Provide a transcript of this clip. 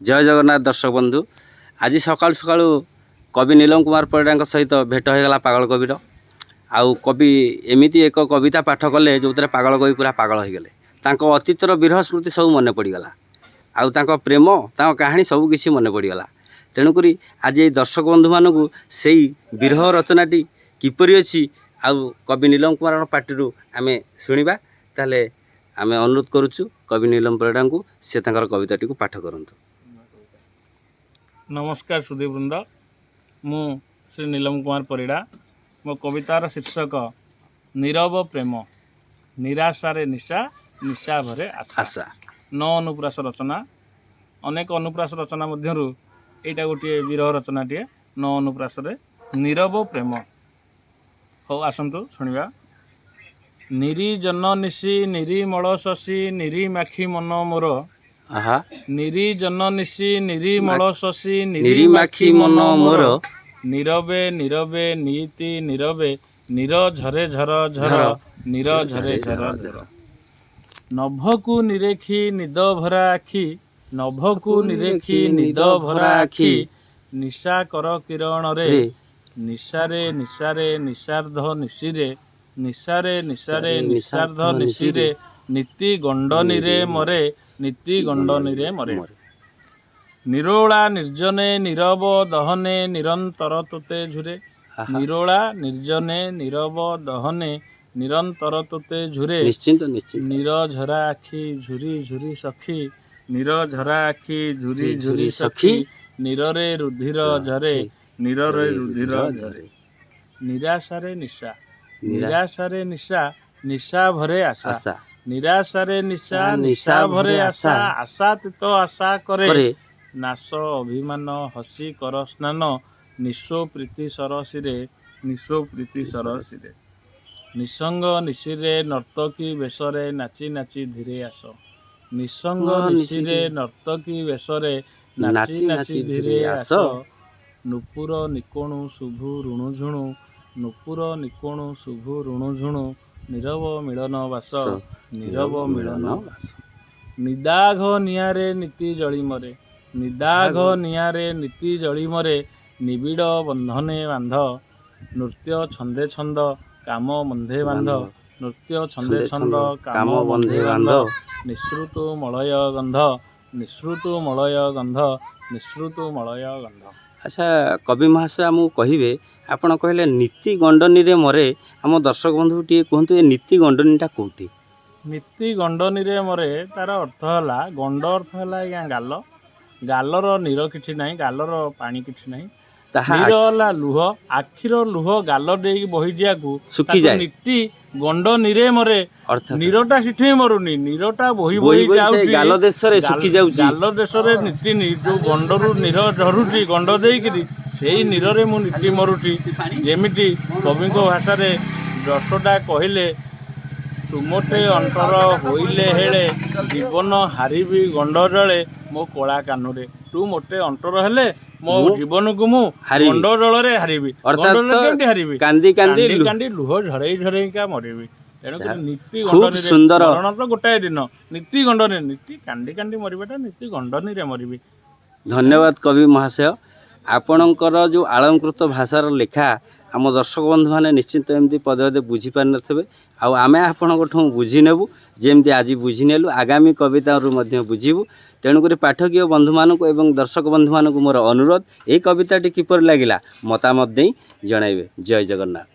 ଜୟ ଜଗନ୍ନାଥ ଦର୍ଶକ ବନ୍ଧୁ। ଆଜି ସକାଳୁ ସକାଳୁ କବି ନୀଲମ କୁମାର ପରିଡ଼ାଙ୍କ ସହିତ ଭେଟ ହୋଇଗଲା ପାଗଳ କବିର। ଆଉ କବି ଏମିତି ଏକ କବିତା ପାଠ କଲେ, ଯେଉଁଥିରେ ପାଗଳ କବି ପୁରା ପାଗଳ ହୋଇଗଲେ। ତାଙ୍କ ଅତୀତର ବିରହ ସ୍ମୃତି ସବୁ ମନେ ପଡ଼ିଗଲା, ଆଉ ତାଙ୍କ ପ୍ରେମ, ତାଙ୍କ କାହାଣୀ ସବୁ କିଛି ମନେ ପଡ଼ିଗଲା। ତେଣୁକରି ଆଜି ଏଇ ଦର୍ଶକ ବନ୍ଧୁମାନଙ୍କୁ ସେଇ ବିରହ ରଚନାଟି କିପରି ଅଛି, ଆଉ କବି ନୀଲମ କୁମାରଙ୍କ ପାଟିରୁ ଆମେ ଶୁଣିବା। ତାହେଲେ ଆମେ ଅନୁରୋଧ କରୁଛୁ କବି ନୀଲମ ପରିଡ଼ାଙ୍କୁ, ସେ ତାଙ୍କର କବିତାଟିକୁ ପାଠ କରନ୍ତୁ। ନମସ୍କାର ସୁଧୀବୃନ୍ଦ। ମୁଁ ଶ୍ରୀ ନୀଲମ କୁମାର ପରିଡ଼ା। ମୋ କବିତାର ଶୀର୍ଷକ ନୀରବ ପ୍ରେମ। ନିରାଶାରେ ନିଶା, ନିଶା ଭରେ ଆଶା। ଆଶା। ନଅ ଅନୁପ୍ରାସ ରଚନା। ଅନେକ ଅନୁପ୍ରାସ ରଚନା ମଧ୍ୟରୁ ଏଇଟା ଗୋଟିଏ ବିରହ ରଚନାଟିଏ ନଅ ଅନୁପ୍ରାସରେ, ନୀରବ ପ୍ରେମ। ହଉ, ଆସନ୍ତୁ ଶୁଣିବା। ନିରିଜନ ନିଶି ନିରିମଳ ଶଶୀ ନିରିମାଖି ମନ ମୋର। ନିରିଜନ ନିଶି ନିରିମଳ ଶଶୀ ନିରିମାଖି ମନ ମୋର। ନୀରବେ ନୀରବେ ନିତି ନୀରବେ ନୀର ଝରେ ଝର ଝର। ଝର। ନୀର ଝରେ ଝର ଝର। ନଭକୁ ନିରେଖି ନିଦ ଭରା ଆଖି, ନଭକୁ ନିରେଖି ନିଦ ଭରା ଆଖି, ନିଶା କର କିରଣରେ। ରେ। ନିଶାରେ ନିଶାରେ ନିଶାର୍ଦ୍ଧ ନିଶିରେ, ନିଶାରେ ନିଶାରେ ନିଶାର୍ଦ୍ଧ ନିଶିରେ, ନୀତି ଗଣ୍ଡନୀରେ ମରେ, ନୀତି ଗଣ୍ଡନୀରେ ମରେ। ନିରୋଳା ନିର୍ଜନେ ନୀରବ ଦହନେ ନିରନ୍ତର ତୋତେ ଝୁରେ। ନିରୋଳା ନିର୍ଜନେ ନୀରବ ଦହନେ ନିରନ୍ତର ତୋତେ ଝୁରେ। ନିଶ୍ଚିନ୍ତ ନିଶ୍ଚିନ୍ତ। ନୀର ଝରା ଆଖି ଝୁରି ଝୁରି ସଖୀ, ନୀର ଝରା ଆଖି ଝୁରି ଝୁରି ସଖୀ, ନୀରରେ ରୁଧିର ଝରେ, ନୀରରେ ରୁଧିର ଝରେ। ନିରାଶାରେ ନିଶା, ନିରାଶାରେ ନିଶା, ନିଶା ଭରେ ଆଶା। ଆଶା। ନିରାଶାରେ ନିଶା, ନିଶା ନିଶା ଭରେ ଭରେ ଆଶା, ଆଶା, ଆଶାତୀତ ଆଶା କରେ। କରେ। ନାଶ ଅଭିମାନ ହସି କର ସ୍ନାନ ନିଃସ୍ୱ ପ୍ରୀତି ସରସିରେ, ନିଃସ୍ୱ ପ୍ରୀତି ସରସିରେ। ନିସଙ୍ଗ ନିଶିରେ ନର୍ତ୍ତକୀ ବେଶରେ ନାଚି ନାଚି ଧୀରେ ଆସ। ନିସଙ୍ଗ ନିଶିରେ ନିଶିରେ ନର୍ତ୍ତକୀ ବେଶରେ ନାଚି ନାଚି ନାଚି ନାଚି ଧୀରେ ଧୀରେ ଆସ। ଆସ। ନୂପୁର ନିକୋଣୁ ଶୁଭୁ ରୁଣୁଝୁଣୁ, ନୂପୁର ନିକୋଣୁ ଶୁଭୁ ରୁଣୁଝୁଣୁ, ନୀରବ ମିଳନ ବାସ, ନୀରବ ମିଳନ ବାସ। ନିଦାଘ ନିଆଁରେ ନୀତି ଜଳି ମରେ, ନିଦାଘ ନିଆଁରେ ନୀତି ଜଳି ମରେ, ନିବିଡ଼ ବନ୍ଧନେ ବାନ୍ଧ। ନୃତ୍ୟ ଛନ୍ଦେ ଛନ୍ଦ କାମ ବନ୍ଧେ ବାନ୍ଧ, ନୃତ୍ୟ ଛନ୍ଦେ ଛନ୍ଦ କାମ ବନ୍ଧେ ବାନ୍ଧ, ନିଃସୃତ ମଳୟ ଗନ୍ଧ, ନିଃସୃତ ମଳୟ ଗନ୍ଧ, ନିଃସୃତ ମଳୟ ଗନ୍ଧ। ଆଚ୍ଛା କବି ମହାଶୟ, ଆମକୁ କହିବେ, ଆପଣ କହିଲେ ନୀତି ଗଣ୍ଡନୀରେ ମରେ। ଆମ ଦର୍ଶକ ବନ୍ଧୁ ଟିକେ କୁହନ୍ତୁ, ଏ ନୀତି ଗଣ୍ଡନୀଟା କୋଉଠି? ନୀତି ଗଣ୍ଡନୀରେ ମରେ, ତାର ଅର୍ଥ ହେଲା, ଗଣ୍ଡ ଅର୍ଥ ହେଲା ଆଜ୍ଞା ଗାଲ। ଗାଲର ନୀର କିଛି ନାହିଁ, ଗାଲର ପାଣି କିଛି ନାହିଁ। ତାହା ନୀର ହେଲା ଲୁହ। ଆଖିର ଲୁହ ଗାଲ ଦେଇକି ବହିଯିବାକୁ ତାକୁ ଶୁଖିଯାଏ। ନୀତି ଗଣ୍ଡ ନୀରେ ମରେ। ଅର୍ଥାତ୍ ନୀରଟା ସେଠି ମରୁନି, ନୀରଟା ବୋହି ବୋହି ବୋହି ବୋହି ସେ ଯାଉଛି। ଗାଲ ଦେଶରେ ଶୁଖି ଯାଉଛି। ଗାଲ ଦେଶରେ ନୀତି ଯୋଉ ଗଣ୍ଡରୁ ନୀର ଝରୁଛି ଗଣ୍ଡ ଦେଇକିରି, ସେଇ ନୀରରେ ମୁଁ ନୀତି ମରୁଛି। ଯେମିତି କବିଙ୍କ ଭାଷାରେ ଯଶୋଦା କହିଲେ, ତୁମଟେ ଅନ୍ତର ହୋଇଲେ ହେଳେ ଜୀବନ ହାରିବି ଗଣ୍ଡ ଜଳେ ମୋ କଳା କାହ୍ନୁରେ। ତୁ ମୋଟେ ଅନ୍ତର ହେଲେ ମୋ ମୁଁ ଜୀବନକୁ ମୁଁ ହାରିବି। ଗଣ୍ଡ ଜଳରେ ହାରିବି। ଅର୍ଥାତ୍ ଗଣ୍ଡ ଜଳରେ କେମିତି ହାରିବି? କାନ୍ଦି କାନ୍ଦି କାନ୍ଦି କାନ୍ଦି ଲୁହ ଝରେଇ ଝରେଇକା ମରିବି। ତେଣୁକରି ନୀତି ଖୁବ୍ ଗଣ୍ଡନୀରେ ସୁନ୍ଦର। ମରଣ ତ ଗୋଟାଏ ଦିନ। ନୀତି ଗଣ୍ଡନୀରେ, ନୀତି କାନ୍ଦି କାନ୍ଦି ମରିବାଟା ନୀତି ଗଣ୍ଡନୀରେ ମରିବି। ଧନ୍ୟବାଦ କବି ମହାଶୟ। ଆପଣଙ୍କର ଯେଉଁ ଆଳଙ୍କୃତ ଭାଷାର ଲେଖା, ଆମ ଦର୍ଶକ ବନ୍ଧୁମାନେ ନିଶ୍ଚିନ୍ତ ଏମିତି ପଦେ ପଦେ ବୁଝିପାରିନଥିବେ, ଆଉ ଆମେ ଆପଣଙ୍କଠୁ ବୁଝିନେବୁ। ଯେମିତି ଆଜି ବୁଝିନେଲୁ, ଆଗାମୀ କବିତାରୁ ମଧ୍ୟ ବୁଝିବୁ। ତେଣୁକରି ପାଠକୀୟ ବନ୍ଧୁମାନଙ୍କୁ ଏବଂ ଦର୍ଶକ ବନ୍ଧୁମାନଙ୍କୁ ମୋର ଅନୁରୋଧ, ଏହି କବିତାଟି କିପରି ଲାଗିଲା ମତାମତ ଦେଇ ଜଣାଇବେ। ଜୟ ଜଗନ୍ନାଥ।